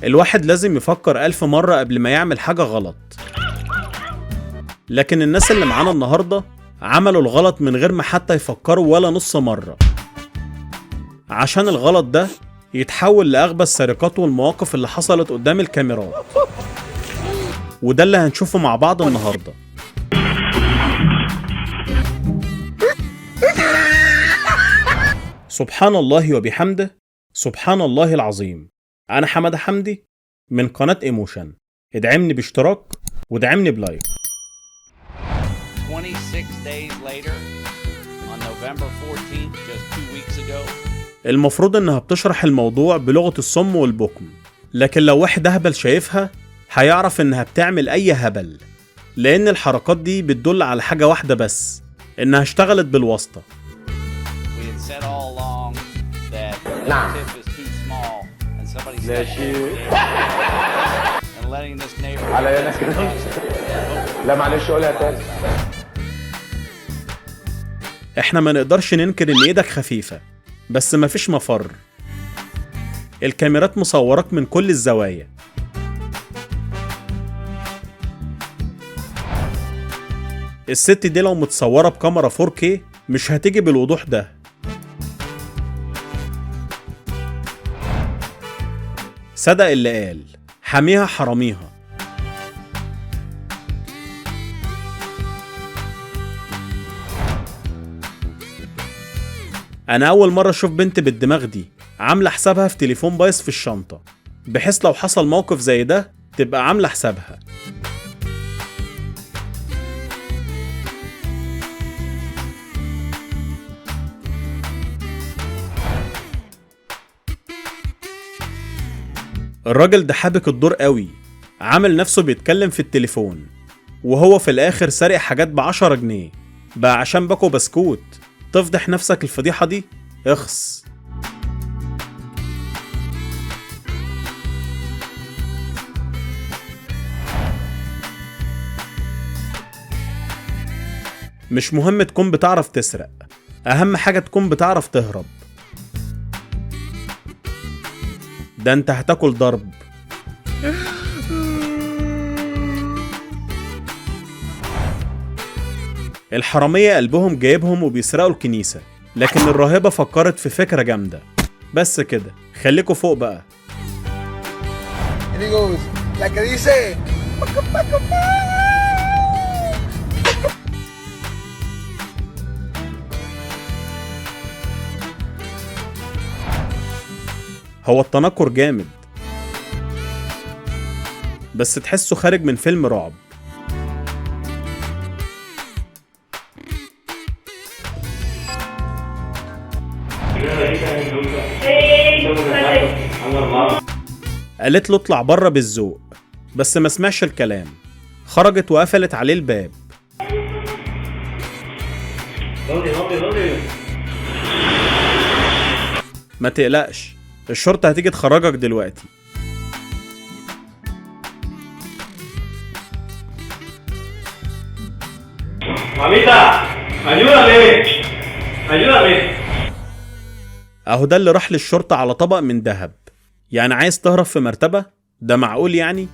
الواحد لازم يفكر ألف مرة قبل ما يعمل حاجة غلط، لكن الناس اللي معانا النهاردة عملوا الغلط من غير ما حتى يفكروا ولا نص مرة، عشان الغلط ده يتحول لأغبى السرقات والمواقف اللي حصلت قدام الكاميرات، وده اللي هنشوفه مع بعض النهاردة. سبحان الله وبحمده، سبحان الله العظيم. أنا حمادة حمدي من قناة إيموشن. ادعمني باشتراك وادعمني ب like. 26 days later, on November 14th, just 2 weeks ago, المفروض إنها بتشرح الموضوع بلغة الصم والبكم، لكن لو واحد أهبل شايفها هيعرف إنها بتعمل أي هبل، لأن الحركات دي بتدل على حاجة واحدة بس، إنها اشتغلت بالواسطة. we had said all along that the tip is too small, and somebody stepped in and letting this neighborhood. على انا كده. لا معلش، قولها تاني. احنا ما نقدرش ننكر ان ايدك خفيفة، بس مفيش مفر، الكاميرات مصوراك من كل الزوايا. الست دي لو متصورة بكاميرا 4K مش هتيجي بالوضوح ده. صدق اللي قال حاميها حراميها. انا اول مرة اشوف بنت بالدماغ دي عاملة حسابها في تليفون بايظ في الشنطة، بحيث لو حصل موقف زي ده تبقى عاملة حسابها. الراجل ده حابك الدور قوي، عامل نفسه بيتكلم في التليفون وهو في الاخر سارق حاجات ب10 جنيه. بقى عشان باكو بسكوت تفضح نفسك الفضيحة دي؟ اخس. مش مهم تكون بتعرف تسرق، اهم حاجة تكون بتعرف تهرب. ده انت هتاكل ضرب. الحرامية قلبهم جايبهم وبيسرقوا الكنيسة، لكن الراهبة فكرت في فكرة جامدة. بس كده، خليكوا فوق بقى. And he goes, la que dice, "Paca, paca, pa." هو التنكر جامد، بس تحسه خارج من فيلم رعب. قالت له اطلع بره بالذوق، بس ما سمعش الكلام، خرجت وقفلت عليه الباب. ¿Dónde, dónde, dónde? ما تقلقش، الشرطة هتيجي تخرجك دلوقتي. Mamita, ayúdame. Ayúdame. اهو ده اللي راح للشرطة على طبق من ذهب. يعني عايز تهرب في مرتبة؟ ده معقول يعني؟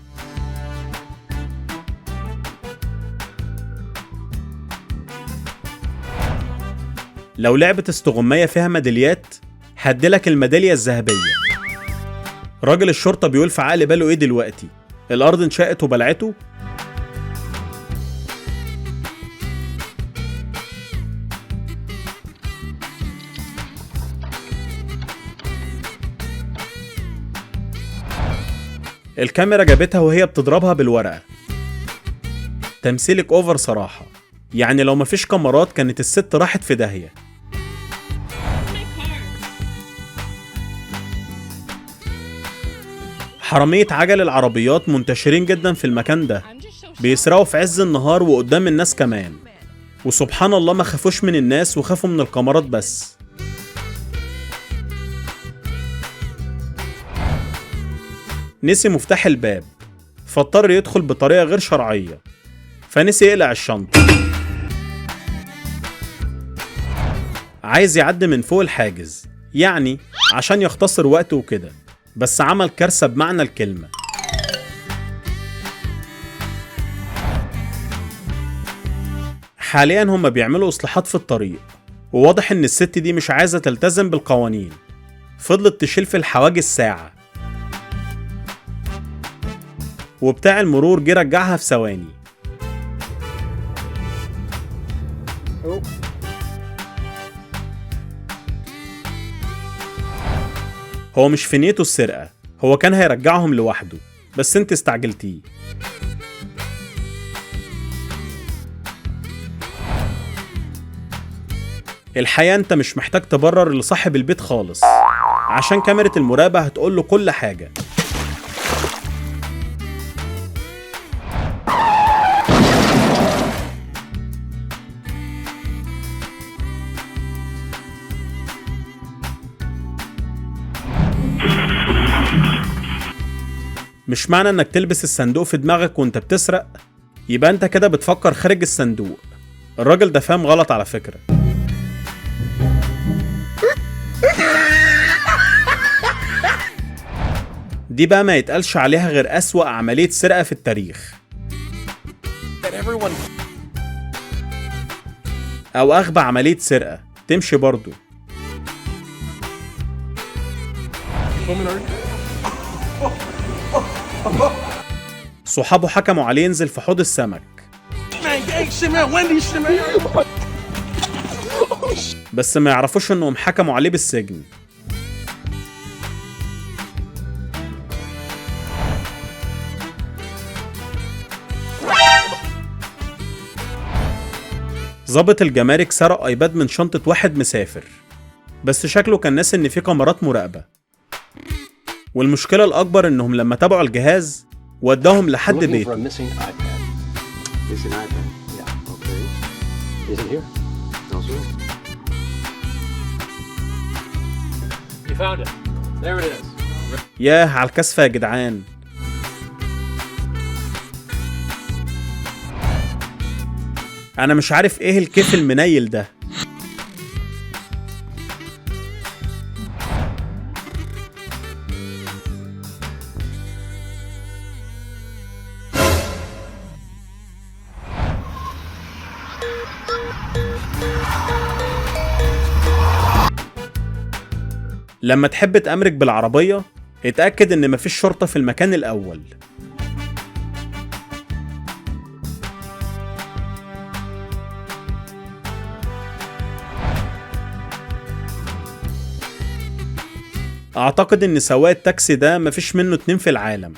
لو لعبة استغماية فيها ميداليات هديلك الميدالية الذهبية. راجل الشرطة بيقول في عقل باله ايه دلوقتي؟ الأرض انشقت وبلعته؟ الكاميرا جابتها وهي بتضربها بالورقة. تمثيلك over صراحة، يعني لو مفيش كاميرات كانت الست راحت في داهية. My car. حرامية عجل العربيات منتشرين جدا في المكان ده، I'm just so shocked. بيسرقوا في عز النهار وقدام الناس كمان، وسبحان الله ما خافوش من الناس وخافوا من الكاميرات بس. نسي مفتاح الباب فاضطر يدخل بطريقة غير شرعية، فنسي يقلع الشنطة. عايز يعدي من فوق الحاجز يعني عشان يختصر وقته وكده، بس عمل كارثة بمعنى الكلمة. حاليا هما بيعملوا إصلاحات في الطريق، وواضح إن الست دي مش عايزة تلتزم بالقوانين، فضلت تشيل في الحواجز ساعة، وبتاع المرور جه رجعها في ثواني. هو مش في نيته السرقة، هو كان هيرجعهم لوحده، بس انت استعجلتيه. الحقيقة انت مش محتاج تبرر لصاحب البيت خالص، عشان كاميرا المراقبة هتقوله كل حاجة. مش معنى انك تلبس الصندوق في دماغك وانت بتسرق يبقى انت كده بتفكر خارج الصندوق. الراجل ده فاهم غلط على فكرة. دي بقى ما يتقالش عليها غير أسوأ عملية سرقة في التاريخ، أو أغبى عملية سرقة تمشي برضو. صحابه حكموا عليه ينزل في حوض السمك، بس ما يعرفوش انهم حكموا عليه بالسجن. ظابط الجمارك سرق ايباد من شنطة واحد مسافر، بس شكله كان ناس ان في كاميرات مراقبة. والمشكلة الأكبر إنهم لما تابعوا الجهاز وداهم لحد بيته. ياه على الكسفة يا جدعان. أنا مش عارف إيه الكيف المنيل ده. لما تحب تأمرك بالعربية اتأكد ان مفيش شرطة في المكان الأول. اعتقد ان سواق التاكسي ده مفيش منه 2 في العالم.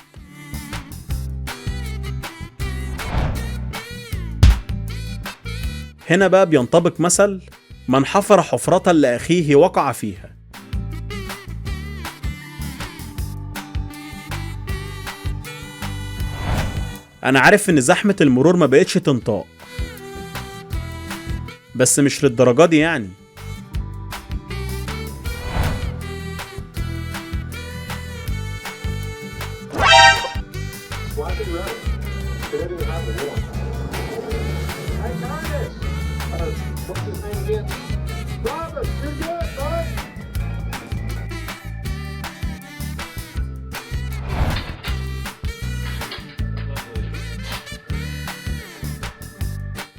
هنا بقى بينطبق مثل من حفر حفرة لأخيه وقع فيها. أنا عارف إن زحمة المرور ما بقتش تنطاق، بس مش للدرجة دي يعني.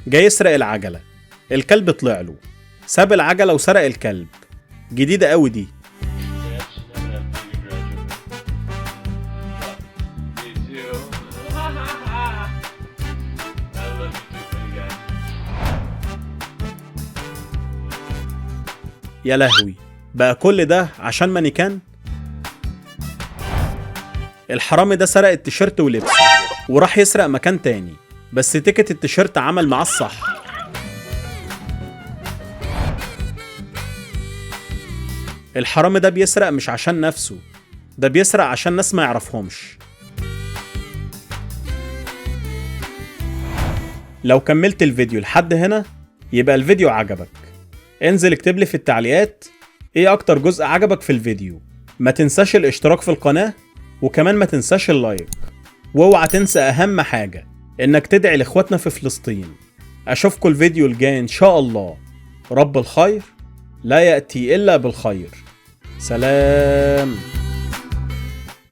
جاي يسرق العجلة، الكلب طلع له، ساب العجلة وسرق الكلب. جديدة قوي دي. يا لهوي، بقى كل ده عشان مانيكان؟ الحرامي ده سرق التيشيرت ولبسه وراح يسرق مكان تاني، بس ticket التيشيرت عمل معاه الصح. الحرامي ده بيسرق مش عشان نفسه، ده بيسرق عشان ناس ما يعرفهمش. لو كملت الفيديو لحد هنا يبقى الفيديو عجبك. انزل اكتب لي في التعليقات ايه اكتر جزء عجبك في الفيديو. ما تنساش الاشتراك في القناة، وكمان ما تنساش ال like، واوعى تنسى اهم حاجة انك تدعي لاخواتنا في فلسطين. اشوفكم الفيديو الجاي ان شاء الله. رب الخير لا يأتي الا بالخير. سلام.